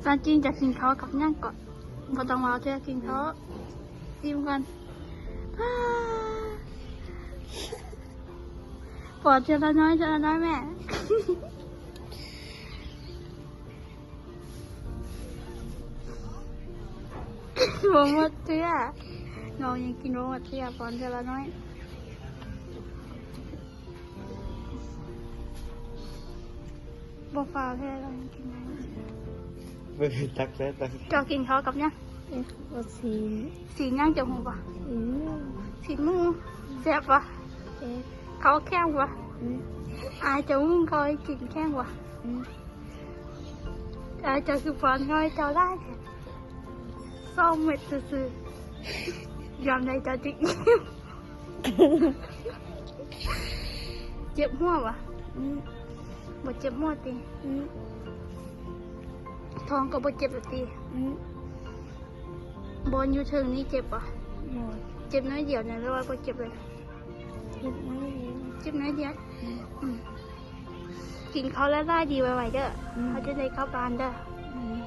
ຕາຈິງຈະກິນເຂົ້າກັບຫຍັງເກາະ? ບໍ່ຕ້ອງເວົ້າເທື່ອ ກິນເຂົ້າ ອີ່ມກ່ອນ. ປ້າ ປ້ອນເທື່ອລະໜ້ອຍ ເທື່ອລະໜ້ອຍແມ່. ບໍ່ໝົດເທື່ອ ນ້ອງຍັງກິນບໍ່ໝົດເທື່ອ ປ້ອນເທື່ອລະໜ້ອຍ. ບໍ່ຟ້າວແທ້ ລາວຍັງກິນໄດ້. ເບິ່ງ ຕັກແລ້ວ ຕັກ. ເຈົ້າກິນເຂົ້າກັບຫຍັງ? ເອັດ ຊີ້ນ. ຊີ້ນຫຍັງ ເຈົ້າຮູ້ບໍ່? ຊີ້ນໝູ. ຊີ້ນໝູ ແຊບບໍ່? ແຊບ. ເຂົ້າແຂງບໍ່? ອືມ. ອ້າຍເຈົ້າຫຸງເຂົ້າໃຫ້ກິນແຂງບໍ່? ອືມ. ອ້າຍເຈົ້າຄືປ້ອນເຂົ້າໃຫ້ເຈົ້າຫຼາຍແທ້? ສອງເມັດຊື່ໆ ຍາມໃດເຈົ້າຈຶ່ງອີ່ມ? ເຈັບຫົວບໍ່? ອືມ. ບໍ່ເຈັບຫົວຕິ? ອືມ. ທ້ອງກໍບໍ່ເຈັບແລ້ວຕິ? ອືມ. ບ່ອນຢູ່ເທິງນີ້ເຈັບບໍ່? ບໍ່. ເຈັບໜ້ອຍດຽວນະ ຫຼືວ່າບໍ່ເຈັບເລີຍ? ເຈັບໜ້ອຍດຽວ. ເຈັບໜ້ອຍດຽວ? ອືມ. ອືມ. ກິນເຂົ້າຫຼາຍໆ ດີໄວໆເດີ. ອືມ. ເຮົາຈະໄດ້ກັບບ້ານເດີ. ອືມ.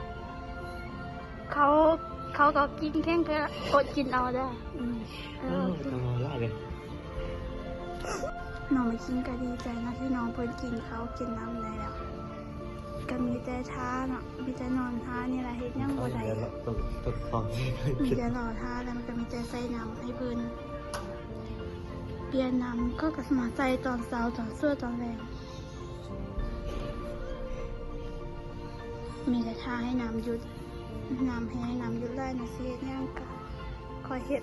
ເຂົ້າ ເຂົ້າກໍກິນແຂງ ກໍອົດກິນເອົາເດີ. ອືມ. ເອີ ເອີ ກິນ ເອົາຫຼາຍເດີ. ນ້ອງໄມກິ່ງກໍດີໃຈເນາະ ທີ່ນ້ອງເພິ່ນກິນເຂົ້າກິນນ້ຳໄດ້ແລ້ວ. ກໍມີແຕ່ຖ້າເນາະ ມີແຕ່ນອນຖ້ານີ້ລະ ເຮັດຫຍັງບໍ່ໄດ້. ມີແຕ່ລໍຖ້າ ແລ້ວມັນກໍມີແຕ່ໃສ່ນ້ຳໃຫ້ເພິ່ນ ປ່ຽນນ້ຳ ກໍ ກໍມາໃສ່ຕອນເຊົ້າ ຕອນສວຍ ຕອນແລງ. ມີແຕ່ຖ້າໃຫ້ນ້ຳຢຸດ ນ້ຳແຫ້ງ ນ້ຳຢຸດໄຫຼນະ ຊິເຮັດຫຍັງກໍຄ່ອຍເຮັດ.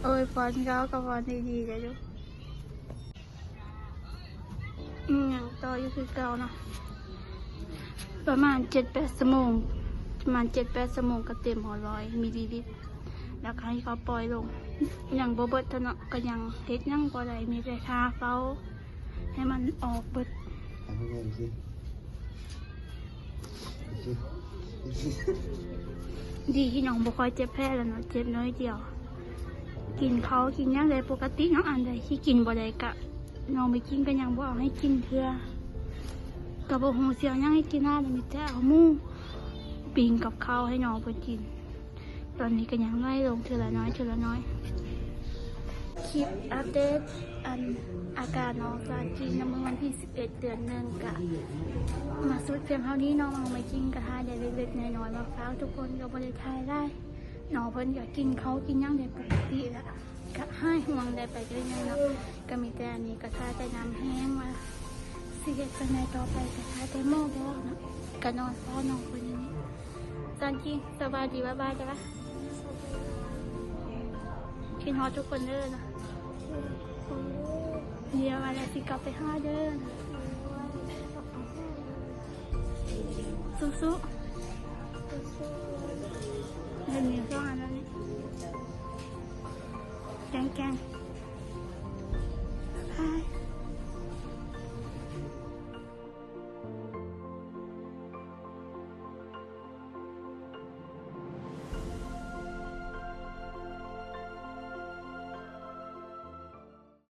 ໂອ້ຍ ປ້ອນເຂົ້າກໍປ້ອນດີໆ ເດີລູກ. ອືມ ຍັງຕໍ່ຢູ່ຄືເກົ່າເນາະ ປະມານເຈັດແປດຊົ່ວໂມງ ປະມານເຈັດແປດຊົ່ວໂມງກໍເຕັມຫົວຮ້ອຍມິນລີລິດ ແລ້ວກໍໃຫ້ເຂົາປ່ອຍລົງ. ຍັງບໍ່ເບິດເທື່ອເນາະ ກໍຍັງເຮັດຫຍັງບໍ່ໄດ້ ມີແຕ່ຖ້າເຝົ້າໃຫ້ມັນອອກເບິດ. ດີທີ່ນ້ອງບໍ່ຄ່ອຍເຈັບແຜແລ້ວເນາະ ເຈັບໜ້ອຍດຽວ. ກິນເຂົ້າກິນຫຍັງໄດ້ປົກກະຕິເນາະ ອັນໃດທີ່ກິນບໍ່ໄດ້ກະ ນ້ອງໄມກິ່ງກໍຍັງບໍ່ເອົາໃຫ້ກິນເທື່ອ. ກໍບໍ່ຮູ້ຊິເອົາຫຍັງໃຫ້ກິນນະ ມີແຕ່ເອົາໝູປີ້ງກັບເຂົ້າໃຫ້ນ້ອງເພິ່ນກິນ. ຕອນນີ້ກໍຍັງນ້ອຍລົງເທື່ອລະໜ້ອຍ ເທື່ອລະໜ້ອຍ. ຄລິບອັບເດດ ອັນ ອາການນ້ອງຊານຈິງນະ ມື້ວັນທີສິບເອັດ ເດືອນໜຶ່ງ ກະມາສຸດພຽງເທົ່ານີ້ເນາະ. ນ້ອງໄມກິ່ງກະຖ່າຍໄດ້ເລັກໆ ນ້ອຍໆ ມາຝາກທຸກຄົນ ກໍບໍ່ໄດ້ຖ່າຍຫຼາຍ. ນ້ອງເພິ່ນກໍກິນເຂົ້າກິນຫຍັງໄດ້ປົກກະຕິລະ ກະຫາຍຫ່ວງໄດ້ໄປເລື້ອຍໆ ເນາະ. ກໍມີແຕ່ອັນນີ້ ກໍຖ້າແຕ່ນ້ຳແຫ້ງວ່າຊິເຮັດຈັ່ງໃດຕໍ່ໄປ ກໍຖ້າແຕ່ໝໍບອກເນາະ. ກໍນອນເຝົ້ານ້ອງເພິ່ນຢູ່ນີ້. ຕອນກິນ ສະບາຍດີ ບາຍບາຍ ເດີ. ຄິດຮອດທຸກຄົນເດີເນາະ. ດຽວວ່າແລ້ວຊິກັບໄປຫາເດີ. ສູ້ໆ ເຫັນມີສອງອັນແລ້ວນີ້ ແກງໆ.